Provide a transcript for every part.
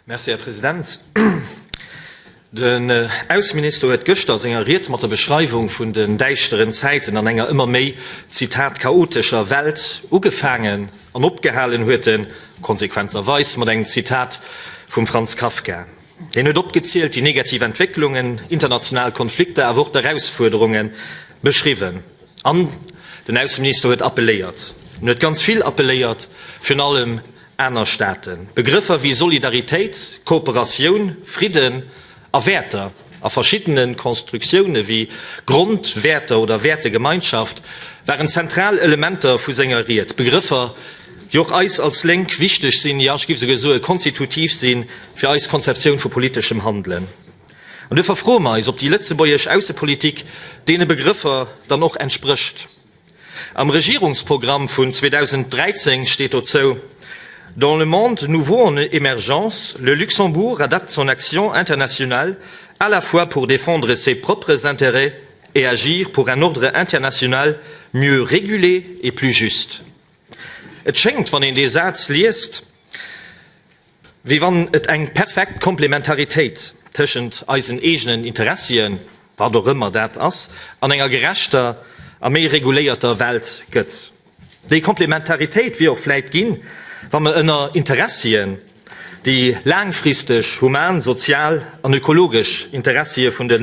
Merci, Här President. Den Ausseminister huet gëschter a senger Ried mat der Beschreiwung vun den däischteren Zäiten an enger ëmmer méi, Zitat, chaotescher Welt ugefaangen an opgehalen huet en konsequenterweis mat engem Zitat vum Franz Kafka. Hien huet opgezielt, déi negativ Entwécklungen, international Konflikter, awer och d'Erausfuerderunge beschriwwen. An den Ausseminister huet appelléiert, en huet ganz vill appelléiert, virun allem aner Staaten. Begrëffer wéi Solidaritéit, Kooperatioun, Fridden a Wäerter a verschiddene Constructioune wéi Grondwäerter oder Wäertegemeinschaft waren zentral Elementer vu senger Ried. Begrëffer, déi och eis als Lénk wichteg sinn, jo ech géif esouguer soe konstitutiv si fir eis Konzeptioun vu politeschem Handelen. An duerfir froe mer eis, ob déi lëtzebuergesch Aussepolitik deene Begrëffer dann och entsprécht. Am Regierungsprogramm vun 2013 steet dozou, Dans le monde nouveau en émergence, le Luxembourg adapte son action internationale à la fois pour défendre ses propres intérêts et agir pour un ordre international mieux régulé et plus juste. Et schéngt, wann een dee Saz liest, wéi wann et eng perfekt Komplementaritéit tëschent eisen eegenen Interessien, wat och ëmmer dat ass, an enger gerechter a méi reguléierter Welt gëtt. Déi Komplementaritéit wier och vläit ginn, wa mer ënner Interessien déi laangfristeg human, sozial an ökologesch Interessie vun de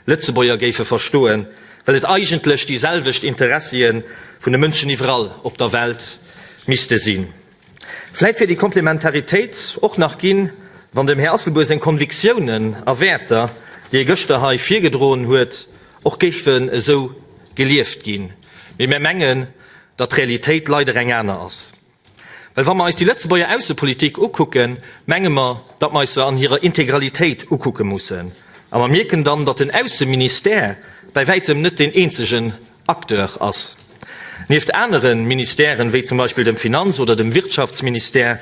Lëtzebuerger géife verstoen, well et eigentlech déi selwecht Interessie vun de Mënschen iwwerall op der Welt misste sinn. Vläit wier déi Komplementaritéit och nach ginn, wann dem Här Asselbuer seng Konviktiounen a Wäerter, déi e gëschter hei virgedroen huet, och géifen esou gelieft ginn. Mee mär mengen, datt d'Realitéit leider eng aner ass. Well wa mer eis déi Lëtzebuerger Aussepolitik ukucken, menge mer, datt mer eis se an hirer Integralitéit ukucke mussen. A mer mierken dann, datt den Ausseministère bäi wäitem net deen eenzegen Acteur ass. Nieft anere Ministèren, wéi zum Beispill dem Finanz oder dem Wirtschaftsministère,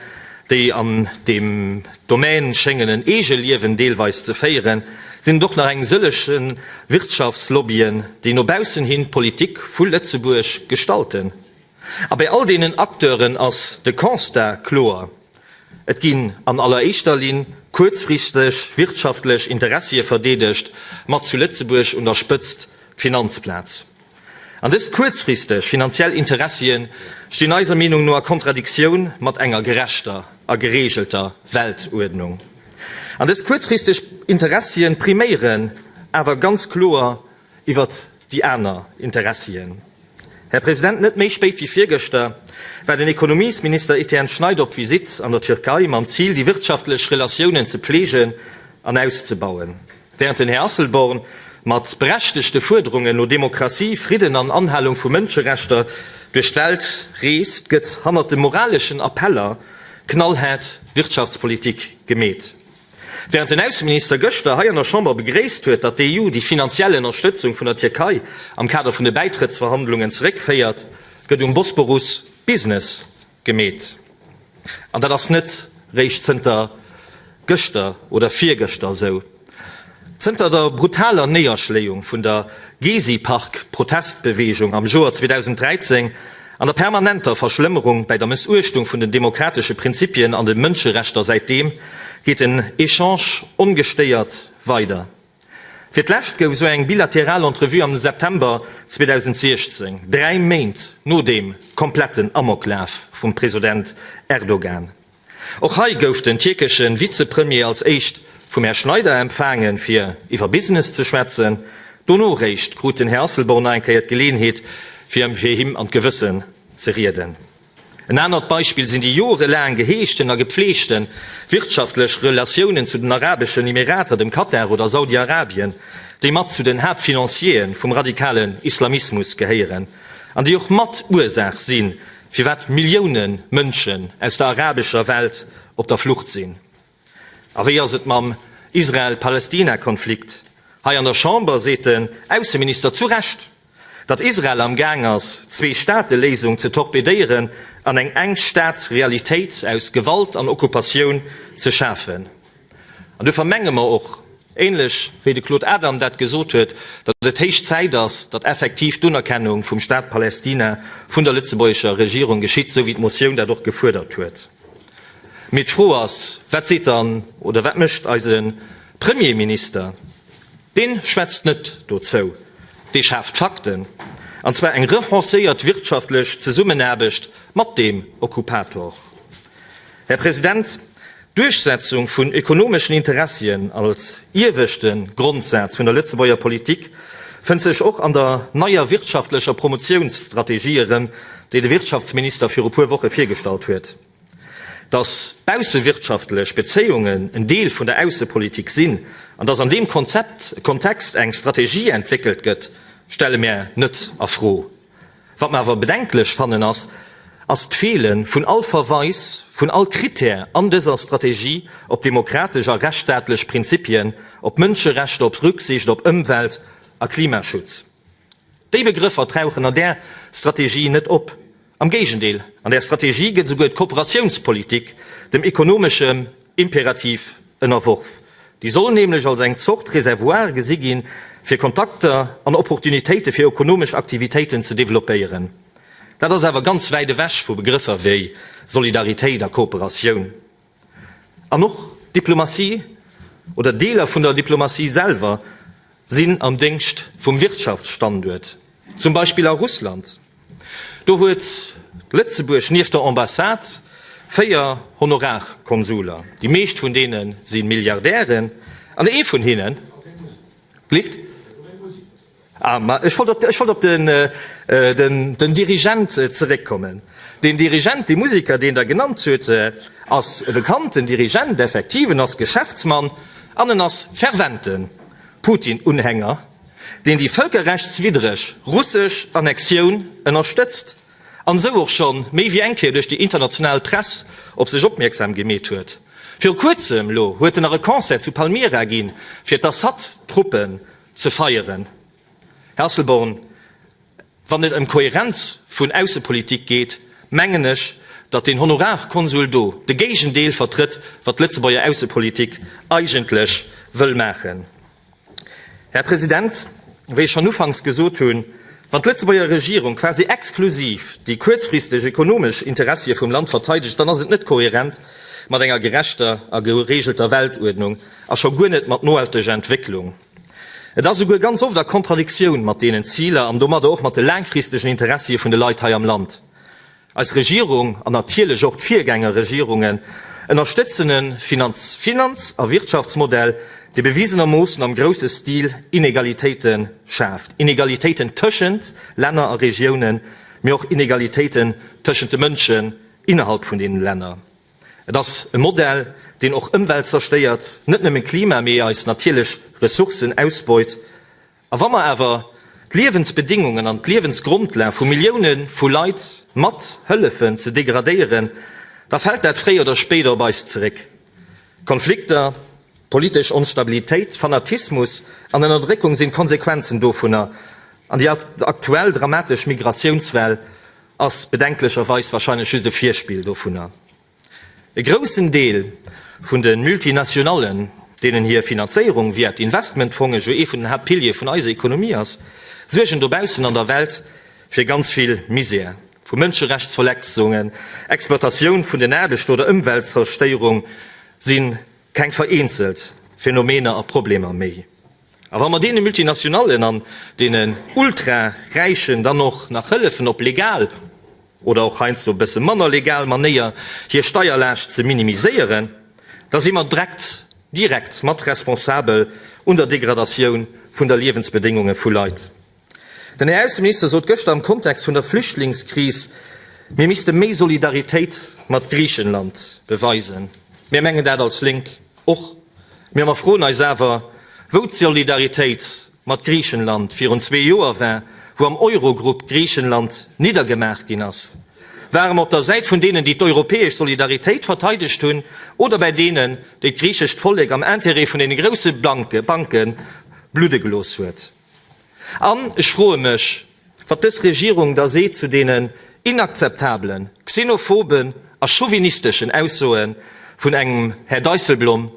déi an deem Domän schéngen en Eegeliewen deelweis ze féieren, sinn et och nach eng sëllege Wirtschaftslobbyen, déi no baussen hin d'Politik vu Lëtzebuerg gestalten. A bei all deenen Acteuren ass de Constat kloer, Et ginn an alleréischter Linn kuerzfristeg wirtschaftlech Interessie verdeedegt, mat zu Lëtzebuerg un der Spëtzt d'Finanzplaz. An dës kuerzfristeg finanziell Interessie stinn eiser Meenung no a Kontradiktioun mat enger gerechter a geregelter Weltuerdnung. An dës kuerzfristeg Interessien priméieren awer ganz kloer iwwert déi aner Interessien. Här President, net méi spéit wéi virgëschter war den Ekonomiesminister Etienne Schneider op Visitt an der Türkei mam Zil, déi wirtschaftlech Relatiounen ze pflegen an auszebauen. Während den Här Asselborn mat berechtegte Fuerderungen no Demokratie, Fridden an Anhalung vu Mënscherechter duerch d'Welt reest, gëtt hannert de moraleschen Appeller knallhaart Wirtschaftspolitik gemeet. Während den Ausseminister gëschter hei an der Chamber begréisst huet, datt d'EU déi finanziell Ënnerstëtzung vun der Tierkei am Kader vun de Bäitrëttsverhandlungen zeréckféiert, gëtt um Bosporus Business gemeet. An dat ass net réischt zënter gëschter oder virgëschter esou. Zënter der brutaler Néierschléiung vun der Gezi-Park-Protestbeweegung am Joer 2013 an der permanenter Verschlëmmerung bäi der Mëssuechtung vun den demokratesche Prinzipien an de Mënscherechter säitdeem, geet den Echange ongestéiert weider. Fir d'lescht gouf esou eng bilateral Entrevue am September 2016, 3 Méint no deem kompletten Amoklaf vum President Erdogan. Och hei gouf den tierkesche Vizepremier als éischt vum Här Schneider empfaangen, fir iwwer Business ze schwätzen. Dono réischt krut den Här Asselborn nach eng Kéier d'Geleeënheet, fir fir him an d'Gewëssen ze rieden. En anert Beispill sinn déi jorelaang geheegten a gepfleegte wirtschaftlech Relatiounen zu den Arabeschen Emirater, dem Katar oder Saudi-Arabien, déi mat zu den Haaptfinanciere vum radikalen Islamismus gehéieren an déi och mat Ursaach sinn, firwat Millioune Mënschen aus der arabescher Welt op der Flucht sinn. A wéi ass et mam Israel-Palestina-Konflikt? Hei an der Chamber seet den Ausseminister zu Recht, datt Israel am Gaang ass, d'Zwee-Staate-Léisung ze torpedéieren an eng Eng-Staat-Realitéit aus Gewalt an Okkupatioun ze schafen. An duerfir menge mer och, ähnlech wéi de Claude Adam dat gesot huet, datt et héich Zäit ass, datt effektiv d'Unerkennung vum Staat Palästina vun der lëtzebuergescher Regierung geschitt, esou wéi d'Motioun dat och gefuerdert huet. Mee d'Fro ass, Wat seet dann oder wat mécht eise Premierminister? Dee schwätzt net dozou, dee schaaft Fakten, an zwar eng renforcéiert wirtschaftlech Zesummenaarbecht mat deem Okkupator. Här President, d'Duerchsetzung vun ökonomeschen Interessien als ieweschte Grondsaz vun der Lëtzebuerger Politik fënnt sech och an der neier wirtschaftlecher Promotiounsstrategie erëm, déi de Wirtschaftsminister viru puer Woche virgestallt huet. Datt baussewirtschaftlech Bezéiungen en Deel vun der Aussepolitik sinn an datt an deem Konzept, Kontext eng Strategie entwéckelt gëtt, stelle mär net a Fro. Wat mer awer bedenklech fannen ass, ass d'Feele vun all Verweis, vun all Critère an dëser Strategie op demokratesch a rechtsstaatlech Prinzipien, op Mënscherechter, op Rücksicht op Ëmwelt a Klimaschutz. Déi Begrëffer tauchen an där Strategie net op. Am Géigendeel, an där Strategie gëtt esouguer d'Kooperatiounspolitik dem ekonomeschem Imperativ ënnerworf. Déi soll nämlech als eng Zort Reservoir gesi ginn, fir Kontakter an Opportunitéite fir ökonomesch Aktivitéiten ze developpéieren. Dat ass awer ganz wäit ewech vu Begrëffer wéi Solidaritéit a Kooperatioun. An och d'Diplomatie oder Deeler vun der Diplomatie selwer sinn am Déngscht vum Wirtschaftsstanduert, zum Beispill a Russland. Do huet Lëtzebuerg nieft der Ambassade 4 Honorarkonsuler. Déi meescht vun deene si Milliardären an ee vun hinne blitt. Ah, ma ech wollt op, ech wollt op den, den, den Dirigent zeréckkommen. Deen Dirigent, dee Musiker, deen Der genannt hutt, ass e bekannten Dirigent, effektiv, en ass Geschäftsmann an en ass fervente Putin-Unhänger, deen déi vëlkerrechtswiddreg russesch Annexioun ënnerstëtzt an esou och scho méi wéi eng Kéier duerch déi international Press op sech opmierksam gemeet huet. Viru kuerzem elo huet en nach e Concert zu Palmyra ginn, fir d'Assad-Truppen ze feieren. Här Asselborn, wann et ëm Kohärenz vun Aussepolitik geet, mengen ech, datt deen Honorarkonsul do de Géigendeel vertrëtt, wat d'Lëtzebuerger Aussepolitik eigentlech wëll maachen. Här President, wéi ech schonn ufanks gesot hunn, wann d'Lëtzebuerger Regierung quasi exklusiv déi kuerzfristeg ekonomesch Interessie vum Land verteidegt, dann ass et net kohärent mat enger gerechter a geregelter Weltuerdnung a scho guer net mat nohalteger Entwécklung. Et ass esouguer ganz oft a Kontradiktioun mat deenen Ziler an domadder och mat de laangfristegen Interessie vun de Leit hei am Land. Eis Regierung, an natierlech och d'Virgängerregierungen, ënnerstëtzen e Finanz-, Finanz a Wirtschaftsmodell, dee bewisenermoossen am grousse Stil Inegalitéite schaaft, Inegalitéiten tëschent Länner a Regiounen, mee och Inegalitéiten tëschent de Mënschen innerhalb vun deenen Länner. Et ass e Modell, deen och Ëmwelt zerstéiert, net nëmmen Klima, mee eis natierlech Ressourcen ausbeut. A wa mer awer d'Liewensbedingungen an d'Liewensgrondlag vu Millioune vu Leit mat hëllefen ze degradéieren, da fält dat fréier oder spéider op eis zeréck. Konflikter, politesch Onstabilitéit, Fanatismus an Ënnerdréckung sinn d'Konsequenzen dovunner. An déi aktuell dramatesch Migratiounswell ass bedenklecherweis wahrscheinlech just e Virspill dovunner. E groussen Deel vun de Multinationallen, deenen hir Finanzéierung via d'Investmentfonge jo ee vun den Haaptpiliere vun eiser Ekonomie ass, suergen dobaussen an der Welt fir ganz vill Misär. Vu Mënscherechtsverletzungen, Exploitatioun vun den Aarbechter oder Ëmweltzerstéierung si keng vereenzelt Phänomener a Problemer méi. A wa mer deene Multinationallen an deenen Ultra-Räichen dann och nach hëllefen, op legal oder och heiansdo e bësse manner legal Manéier hir Steierlaascht ze minimiséieren, da si mer dreckt, direkt mat responsabel un der Degradatioun vun der Liewensbedéngunge vu Leit. Den Här Ausseminister sot gëschter am Kontext vun der Flüchtlingskris, mir misste méi Solidaritéit mat Griichenland beweisen. Mir mengen dat als Lénk och. Mä mer froen eis awer, wou d'Solidaritéit mat Griichenland virun zwee Joer war, wou am Eurogrupp Griichenland niddergemaach ginn ass. Ware mer op der Säit vun deenen, déi d'europäesch Solidaritéit verteidegt hunn, oder bäi deenen, déi d'griichescht Vollek am Intérêt vun deene grousse Banke bludde gelooss huet? An ech froe mech, wat dës Regierung da seet zu deenen inakzeptablen, xenophoben a chauvinisteschen Aussoe vun engem Här Dijsselbloem,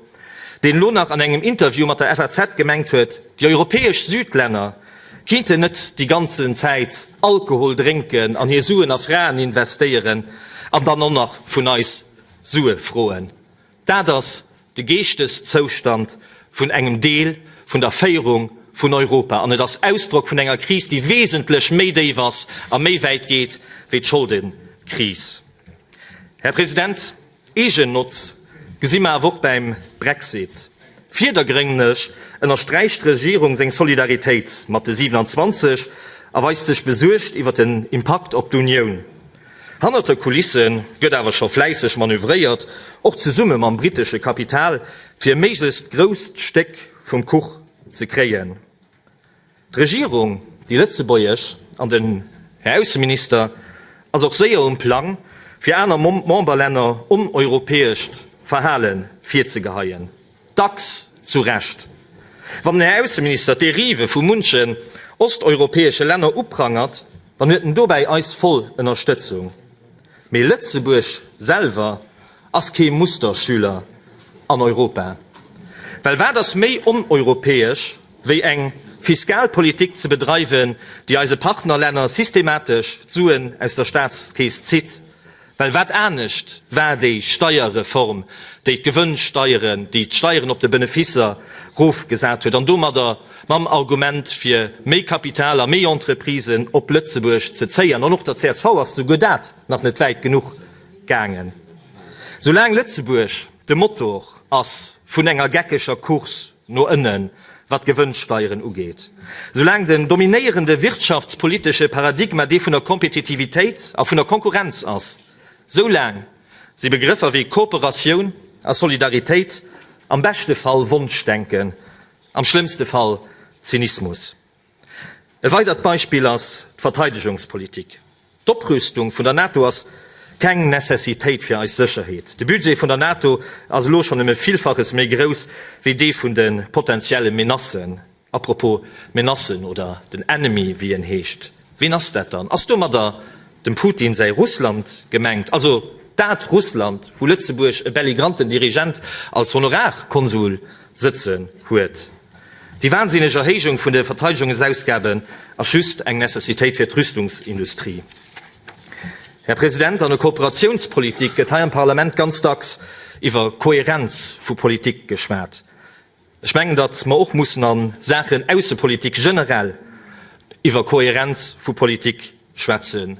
deen elo nach an engem Interview mat der FAZ gemengt huet, déi europäesch Südlänner kinnten net déi ganzen Zäit Alkohol drénken an hir Suen a Fraen investéieren an dann och nach vun eis. Sue froen. Dat ass de Geeschteszoustand vun engem Deel vun der Féierung vun Europa an et ass Ausdrock vun enger Kris, déi wesentlech méi déif ass a méi wäit geet wéi d'Scholdekris. Här President, Eegennotz gesi mer awer och bäim Brexit. Virdergrënneg ënnersträicht d'Regierung seng Solidaritéit mat de 27 a weist sech besuergt iwwer den Impakt op d'Unioun. Hannert de Kulisse gëtt awer scho fläisseg manövréiert, och zesumme mam brittesche Kapital, fir e méiglechst grousst Stéck vum Kuch ze kréien. D'Regierung, déi lëtzebuergesch an den Här Ausseminister, ass och séier um Plang, fir aner Memberlänner oneuropäescht Verhale virzegeheien. Dacks zu Recht. Wann den Här Ausseminister d'Derive vu munchen osteuropäesche Länner uprangert, dann huet en dobäi eis voll Ënnerstëtzung. Mee Lëtzebuerg selwer ass kee Musterschüler an Europa. Well wat ass méi oneuropäesch wéi eng Fiskalpolitik ze bedreiwen, déi eise Partnerlänner systematesch d'Suen aus der Staatskeess zitt? Well wat anescht war déi Steierreform, déi d'Gewënnsteieren, déi d'Steieren op de Benefisser rofgesat huet an domadder mam Argument fir méi Kapital a méi Entreprisen op Lëtzebuerg ze zéien, an och der csv ass souguer dat nach net wäit genuch gaangen. Soulaang Lëtzebuerg de Motor ass vun enger geckeger Course no ënnen, wat d'Gewënnsteieren ugeet, soulaang den dominéierende wirtschaftspolitesche Paradigma dee vun der Kompetitivitéit a vun der Konkurrenz ass, soulaang si Begrëffer wéi Kooperatioun a Solidaritéit am beschte Fall Wonschdenken, am schlëmmste Fall Zynismus. E weidert Beispill ass d'Verteidegungspolitik. D'Oprüstung vun der NATO ass keng Necessitéit fir eis Sécherheet. De Budget vun der NATO ass elo schonn ëm e Villfaches méi grouss wéi dee vun de potentielle Menacen. A propos Menacen oder den Enemy, wéi en heescht, wien ass dat dann? Ass domadder dem Putin säi Russland gemengt? Also dat Russland, wou Lëtzebuerg e belligranten Dirigent als Honorarkonsul sëtzen huet? Déi wahnsinneg Erhéijung vun de Verteidigungsausgaben ass just eng Necessitéit fir d'Rüstungsindustrie. Här President, an der Kooperatiounspolitik gëtt hei am Parlament ganz dacks iwwer Kohärenz vu Politik geschwat. Ech mengen, datt mer och mussen a Saachen Aussepolitik generell iwwer Kohärenz vu Politik schwätzen,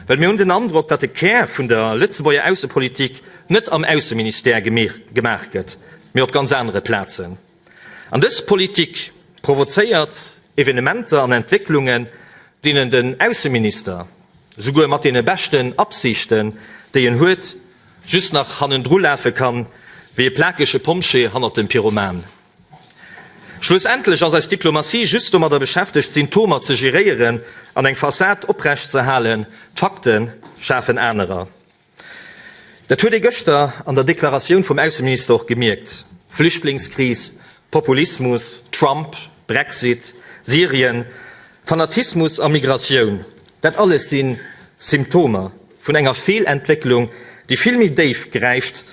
well mir hunn den Androck, datt de Kär vun der Lëtzebuerger Aussepolitik net am Ausseministère gemaach gëtt, mee op ganz anere Plazen. An dës Politik provozéiert Evenementer an Entwécklungen, deenen den Ausseminister, souguer mat deene beschten Absichten, déi en huet, just nach hannendru lafe kann, wéi e plakege Pompjee hannert dem Pyroman. Schlussendlech ass eis Diplomatie just domadder beschäftegt, Symptomer ze geréieren an eng Fassad oprecht ze halen, d'Fakte schafen anerer. Dat huet ee gëschter an der Deklaratioun vum Ausseminister och gemierkt, Flüchtlingskris, Populismus, Trump, Brexit, Syrien, Fanatismus a Migratioun, dat alles si Symptomer vun enger Feelentwécklung, déi vill méi déif gräift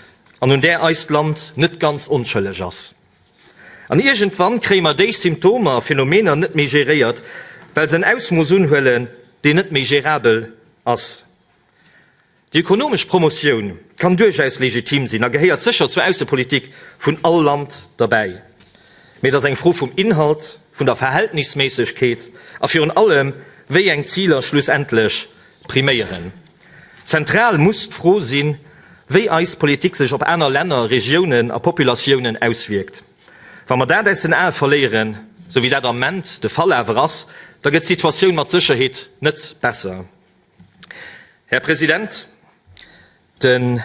an un där eist Land net ganz onschëlleg ass. An iergendwann kréie mer déi Symptomer a Phänomener net méi geréiert, well se en Ausmooss unhuelen, deen net méi gérabel ass. Déi ökonomesch Promotioun kann duerchaus legitim sinn a gehéiert sécher zur Aussepolitik vun all Land derbäi. Mee et ass eng Fro vum Inhalt, vun der Verhältnisméissegkeet a virun allem, wéi eng Ziler schlussendlech priméieren. Zentral muss d'Fro sinn, wéi eis Politik sech op aner Länner, Regiounen a Populatiounen auswierkt. Wa mer dat aus den Ae verléieren, sou wéi dat am Ament de Fall awer ass, da gëtt d'Situatioun mat Sécherheet net besser. Här President, den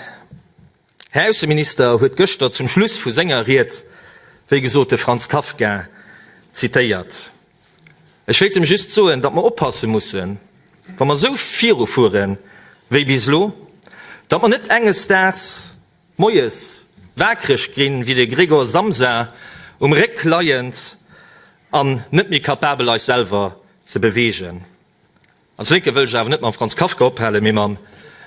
Här Ausseminister huet gëschter zum Schluss vu senger Ried, wéi gesot, de Franz Kafka zitéiert. Ech wéilt em just soen, datt mer oppasse mussen, wa mer esou virufuere wéi bis elo, datt mer net enges Daags moies waakreg ginn, wéi de Gregor Samsa, um Réck leiend an net méi kapabel eis selwer ze beweegen. Als Lénke wëll ech awer net mam Franz Kafka ophalen, mee mam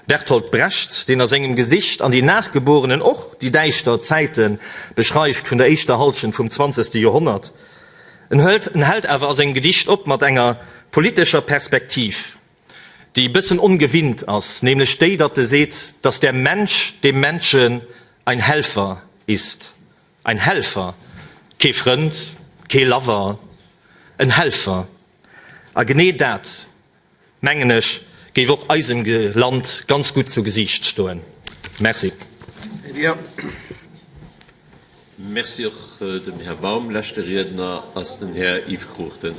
Bertolt Brecht, deen a sengem Gesicht An die Nachgeborenen och déi däischter Zäite beschreift vun der éischter Hallschent vum zwanzegste Joerhonnert. En hält awer a sengem Gedicht op mat enger politescher Perspektiv. déi e bëssen ongewinnt ass, nämlech déi, datt e seet, dass der Mensch dem Menschen ein Helfer ist. Ein Helfer, kee Frënd, kee Lover, en Helfer. A genee dat, mengen ech, géif och eisem Land ganz gutt zu Gesiicht stoen. Merci. Merci och dem Här Baum. Leschte Riedner ass den Här Yves Cruchten.